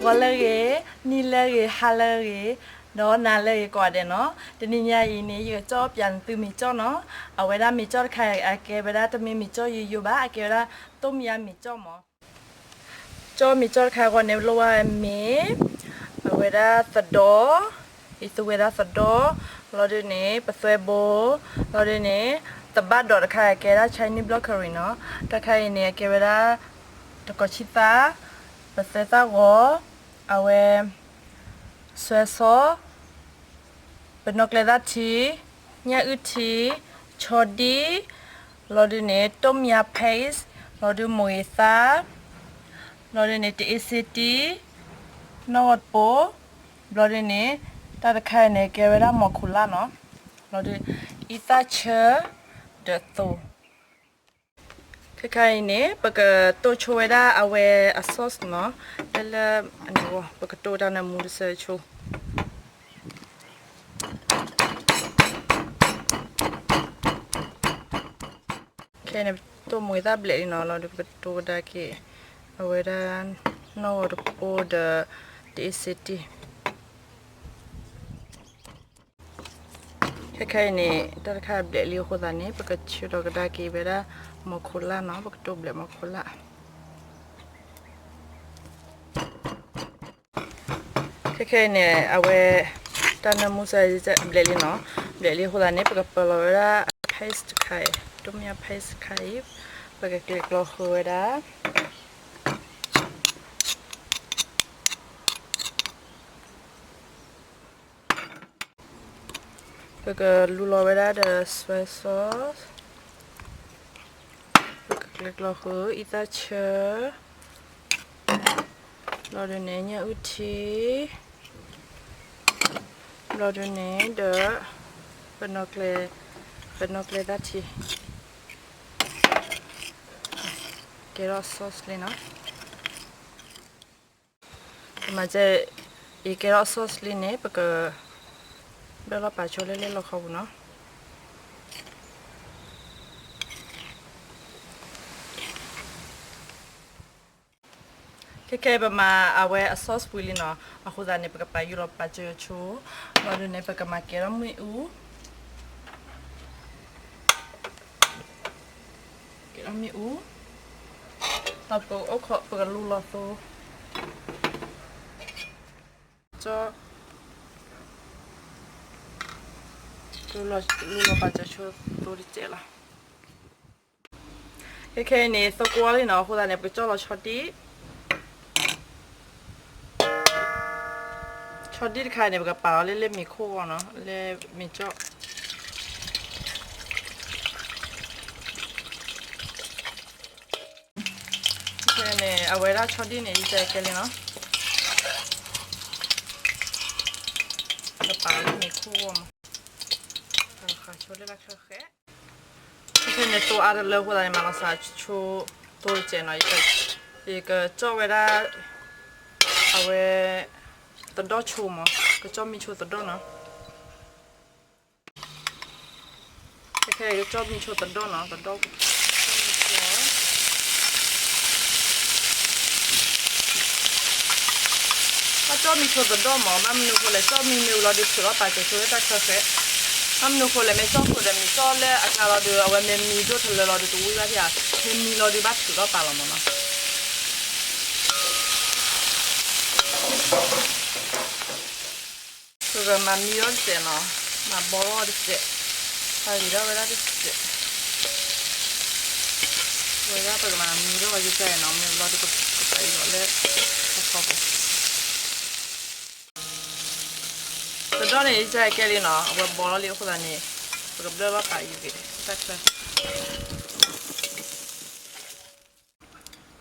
ဂီၤလၢအဂ့ၤ, နံၤလၢအဂ့ၤ, ဟါလၢအဂ့ၤ, ဒီးနၤလၢအဂ့ၤကိးဂၤဒဲးနီၤ. တနံၤညါအံၤန့ၣ် ယကကၠီပၠးနသုမ့ၤကၠီနီၤ. အဝဲဒၣ်မ့ၤကၠီတခါအံၤ အကဲဝဲဒၣ်တမ့ၢ်မ့ၤကၠီယိယိဘၣ်, အကဲဝဲဒၣ် ต้มยำ မ့ၤကၠီမး. ကၠီမ့ၤကၠီတခါအဂီၢ်န့ၣ် လိၣ်ဘၣ်မ့ၤ, အဝဲဒၣ်သဒီ, အံၤသူဝဲဒၣ်သဒီ, လီၤဒုးန့ၣ် ပသွဲဘိ, လီၤဒုးန့ၣ် သဘၣ်ဒီးတခါအံၤ အကဲဝဲဒၣ် Chinese broccoli နီၤ. တၢ်တခါအံၤန့ၣ် အကဲဝဲဒၣ် တကိးဆံသၣ်, ပသွဲသၣ်ဂီၤ, အဝဲ soy sauce, ပနီၣ်ကျဲသၣ်ထံ, ညၣ်အုၣ်ထံ, ဆီဒံၣ်, လီၤဒုးန့ၣ် ต้มยำ paste, လီၤဒုးမိၢ်ဂ့ၤသၣ်, လီၤဒုးန့ၣ် တအ့စ့တံ, နီၣ်ဂီၤတပိၤ, ဘျီဒုးန့ၣ် တၢ်တခါအံၤန့ၣ် ကဲဝဲဒၣ်မီၤခိၣ်လၣ်နီၤ, လီၤဒုး အံသၣ်ဆၢ ဒီးသိ ခဲခါအံၤန့ၣ် ပကတိၢ်ဆိဝဲဒၣ်အဝဲအ sauce နီၤ, လၢလၢအန့ၣ်ဂီၢ် ပကတိၢ်တၢ်နၢမူတဆၢဆိ. ခဲအံၤန့ၣ် တိၢ်မိၢ်ဂ့ၤသၣ်ဘျဲးလံနီၤ, လီၤဒုးပကတိၢ်ကဒါက့ၤ အဝဲဒၣ် နီၣ်ဂီၤတပိၤဒီး တအ့စ့တံ ခဲခဲအံၤန့ၣ် တၢ်တခါဘျဲးလံအဃိသတးန့ၣ် ပကဆၢထီၣ်ကဒါက့ၤဝဲဒၣ် မီၤခိၣ်လၣ်နီၤ, ပကတိၢ်ဘျဲးမီၤခိၣ်လၣ်. ခဲခဲအံၤန့ၣ် အဝဲ တၢ်နၢမူစၢ်ဘျဲးလံနီၤ, ဘျဲးလံအဃိသတးန့ၣ် ပကပၢၤလီၤဝဲဒၣ် paste တခါအံၤ, ต้มยำ paste တခါအံၤ, ပကကျဲၤကျီဃုာ်ဝဲဒၣ် ပကလူလီၤဝဲဒၣ်ဒီး soy sauce, ပကကျဲၤကျီဃုာ် အံသၣ်ဆၢ, ဘျီဒုးန့ၣ် ညၣ်အုၣ်ထံ, ဘျီဒုးန့ၣ်ဒီး ပနီၣ်ကျဲ, ပနီၣ်ကျဲသၣ်ထံ, ကဲထီၣ် sauce လံနီၤ. မၤစၢၤ အံၤကဲထီၣ် sauce လံန့ၣ် ပက ဘၢလီၤပာ်ဆိလၢလၢလီၢ်ခီပူၤနီၤ. ခဲခဲအံၤ ပမၤအဝဲအ sauce ပှ့ၤလံနီၤ, အဃိသတးန့ၣ် ပကပာ်ယူၢ်လီၤပာ်စၢၤဆိ, ဘျီဒုးန့ၣ် ပကမၤကဲထီၣ်မ့ၣ်အူ ကဲထီၣ်မ့ၣ်အူ, ဒီးပကအိၣ်ခိး ပကလူလီၤသိ, ကၠီ, လူလီၤပာ်စၢၤဆိသိတစဲးလီၤ. ခဲခဲအံၤန့ၣ် သိကိးလံနီၤ, အဃိသတးန့ၣ် ပကကၠီလီၤဆီဒံၣ် ဆီဒံၣ်တခါန့ၣ် ပကပာ်လီၤလၢလၢမ့ၤခိၣ်ဂီၢ်နီၤ, လၢမ့ၤကၠီ, ခဲန့ၣ် အဝဲဒၣ်ဆီဒံၣ်န့ၣ် ယကဲလံနီၤ, ပကပာ်လီၤလၢမ့ၤခိၣ်ဂီၢ်မး, ပကဃၤဆိလၢတၢ်ချၢဃဲး. ခဲန့ၣ် သိအါတလၢအဃိသတးန့ၣ် မၤလီၤစှၤဆိသိတစဲးနီၤ, ယကကၠီဝဲဒၣ် အဝဲ သဒီၣ်ဆိမး, ကကၠီမ့ၢ်ဆိသဒီၣ်နီၤ. ခဲခဲအံၤ ကကၠီမ့ၢ်ဆိသဒီၣ်နီၤ, သဒီၣ်, ကၠီမ့ၢ်ဆိသဒီၣ်မး, ဘၣ်မနုၤအဃိလဲၣ်, ကၠီမ့ၢ်မ့ၢ်ဝံၤလီၤဒီး ထုးထီၣ်ပာ်စၢၤဆိလၢတၢ်ချၢဃဲး, ဘၣ်မနုၤအဃိလဲၣ်, မ့ၢ်ကၠီဃုာ်ဒီးမ့ၢ်ကၠီလၢအကါလီၤဒီး အဝဲမ့ၢ်မံၤဒိၣ်ထီၣ်လၢာ်လီၤဒီး တဝံဘၣ်ဖဲဧါ, မ့ၢ်မံၤလီၤဒီး ဘၣ်ထုးထီၣ်ပာ်လီၤမးနီၤ. ပကမၤမံထီၣ်တစဲးနီၤ, မၤဘီထီၣ်တစဲး, ပာ်ဂံၢ်ထီၣ်ဝဲဒၣ်တစဲး, ဝဲဒၣ်ပကမၤမံထီၣ်ဝဲဒၣ်နီၤ, မ့ၢ်ဘျီဒီးပကပာ်အီၤလၢအဖီခိၣ်, သဒီၣ်န့ၣ် ယကဲလံနီၤ, အဝဲဘီထီၣ်လံအဃိသတးန့ၣ် ပကဘျၢလီၤပာ်အံၤဂ့ၤတၢ်ချၢ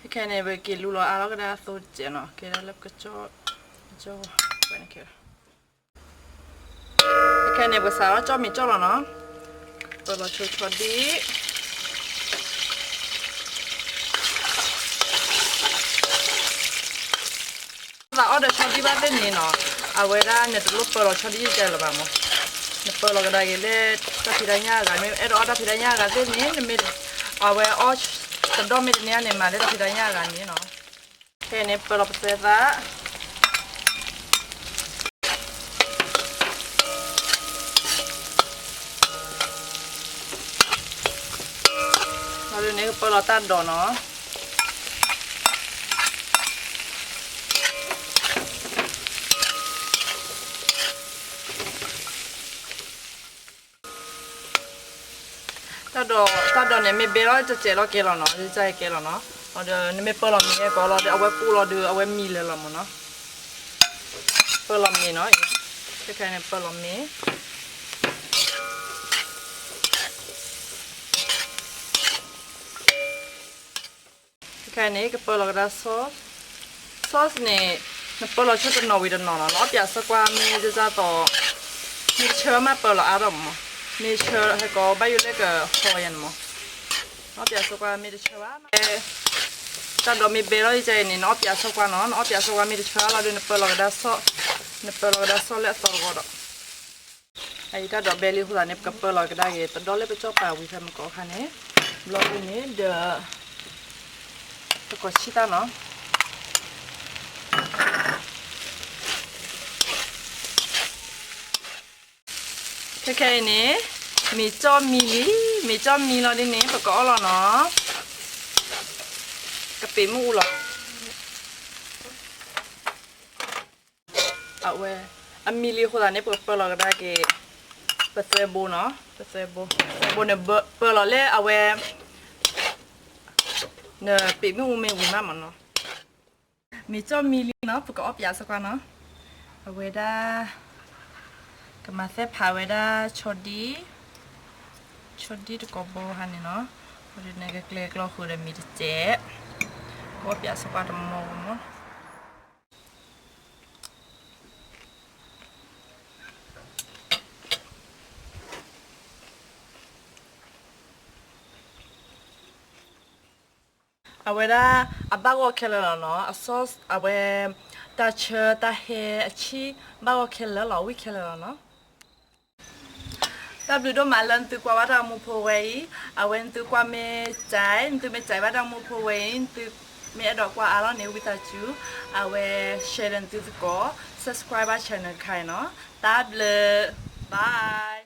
ခဲခဲန့ၣ် ပက့ၤလူလီၤအါထီၣ်ကဒါသိတစဲးနီၤ, ကဲဒၣ်လၢပကကၠီ, ကၠီဝဲန့ၣ်ခဲ, ခဲခဲန့ၣ် ပကစးထီၣ်ကၠီမ့ၤကၠီလီၤနီၤ, ပလီၤဆိဆီဒံၣ်, သးအီၣ်ဒီးဆီဒံၣ်ဘၣ်သ့ၣ်န့ၣ်နီၤ, အဝဲဒၣ်နတလိၣ်ပၢလီၤဆီဒံၣ်ယကဲလၢၤဘၣ်မး, နပၢလီၤကဒါက့ၤလၢတၢ်ဖံးတၢ်ညၣ်အဂၤ, မ့ၢ်အဲၣ်ဒိးအီၣ်တၢ်ဖံးတၢ်ညၣ်အဂၤသ့ၣ်န့ၣ်, နမ့ၢ်အဝဲအီၣ်သဒီၣ်မ့ၢ်တန့ၢ်န့ၣ် မၤလၢတၢ်ဖံးတၢ်ညၣ်အဂၤန့ၣ်နီၤ. ခဲအံၤန့ၣ် ပၢလီၤပသွဲသၣ်, လီၤဒုန့ၣ် ကပၢလီၤတၢ်ဒိးနီၤ. တၢ်ဒိး တၢ်ဒိးန့ၣ် မ့ၢ်ဘဲလီၤတစဲးလီၤကဲလီၤနီၤ, တစဲးကဲလီၤနီၤ. ဒီးနမ့ၢ်ပၢလီၤမ့ၤအကီးလီၤဒီး အဝဲပူၤလီၤဒီး အဝဲမံလၢာ်လီၤမ့ၢ်နီၤ. ပၢလီၤမ့ၤနီၤ, ခဲခဲန့ၣ်ပၢလီၤမ့ၤ. ခဲခဲန့ၣ် ကပၢလီၤကဒါ sauce, sauce န့ၣ် နပၢလီၤဆိတနီၤဝံၤတနီၤလီၤ. နအီၣ်ပၠးဆၢကွၢ်မ့ၢ်ဒ်သိး မ့ၢ်တဆၢဘၣ်မးပၢလီၤအါထီၣ်မး, မ့ၢ်ဆၢဟဲကီးဘၣ်ယိၣ်လၢကဟီယဲန့ၣ်မး. နအီၣ်ပၠးဆၢကွၢ်မ့ၢ်တဆၢဘၣ်မး, တၢ်ဒိးမ့ၢ်ဘဲလီၤဒ်အံၤန့ၣ် နအီၣ်ပၠးဆၢကွၢ်နီၤ, နအီၣ်ပၠးဆၢကွၢ်မ့ၢ်တဆၢဘၣ်လီၤဒီး နပၢလီၤကဒါ sauce, နပၢလီၤကဒါ sauce လၢအသီတဂီၤဒီး အအံၤတၢ်ဒိးဘဲလံအဃိသတးန့ၣ် ပကပၢလီၤကဒါက့ၤ ပဒီလၢပကၠီၣ်ပၤဝံၤဖဲမကီးခါန့ၣ်, ဘျီဒ်န့ၣ်ဒီး ပကီၢ်ဆံတၢ်နီၤ. ခဲခဲအံၤန့ၣ် မ့ၤကၠီၣ်မံလံ, မ့ၤကၠီၣ်မံလီၤဒ်န့ၣ် ပကအီၣ်လီၤနီၤ, ကပ့ၤမ့ၣ်အူလီၤ. အဝဲ အမံလံအဃိသတးန့ၣ် ပကပၢလီၤကဒါက့ၤ ပသွဲဘိနီၤ, ပသွဲဘိ, သွဲဘိန့ၣ် ပၢလီၤလၢအဝဲ နပ့ၤမ့ၣ်အူမ့ၢ်ဝံၤမးမ့ၢ်နီၤ. မ့ၤကၠီၣ်မံလံနီၤ, ပကအီၣ်ပၠးစ့ၢ်ကီးနီၤ. အဝဲဒၣ် ကမၤသ့ၣ်ဖးဝဲဒၣ်ဆီဒံၣ်, ဆီဒံၣ်တကိးဘိဟါန့ၣ်နီၤ. အဃိန့ၣ် ကကျဲကျီဃုာ်ဒီးမ့ၤတစဲး, ကအီၣ်ပၠးစ့ၢ်ကီးတမီၢ်မး. အဝဲဒၣ် အဘၣ်ဂီၢ်ခဲလၢာ်လီၤနီၤ, အ sauce အဝဲ တၢ်ဆၢတၢ်ဟဲအဆံၣ် ဘၣ်ဂီၢ်ခဲလၢာ်လီၤ, ဝံၣ်ခဲလၢာ်လီၤနီၤ. တၢ်ဘျုးဒိၣ်မးလၢနသုကွၢ်ဘၣ်တၢ်ဂီၤမူဖိဝဲအံၤ, အဝဲနသုကွၢ်မ့ၢ်စဲး, နသုမ့ၢ်စဲးဘၣ်တၢ်ဂီၤမူဖိဝဲအံၤ နသုမ့ၢ်အဲၣ်ဒိးကွၢ်အါထီၣ်န့ၣ် ဝံသးစူၤ အဝဲ share ဒီးနသုသကိး, subscribe ဘၣ် channel တခါအံၤနီၤ. တၢ်ဘျုး, bye.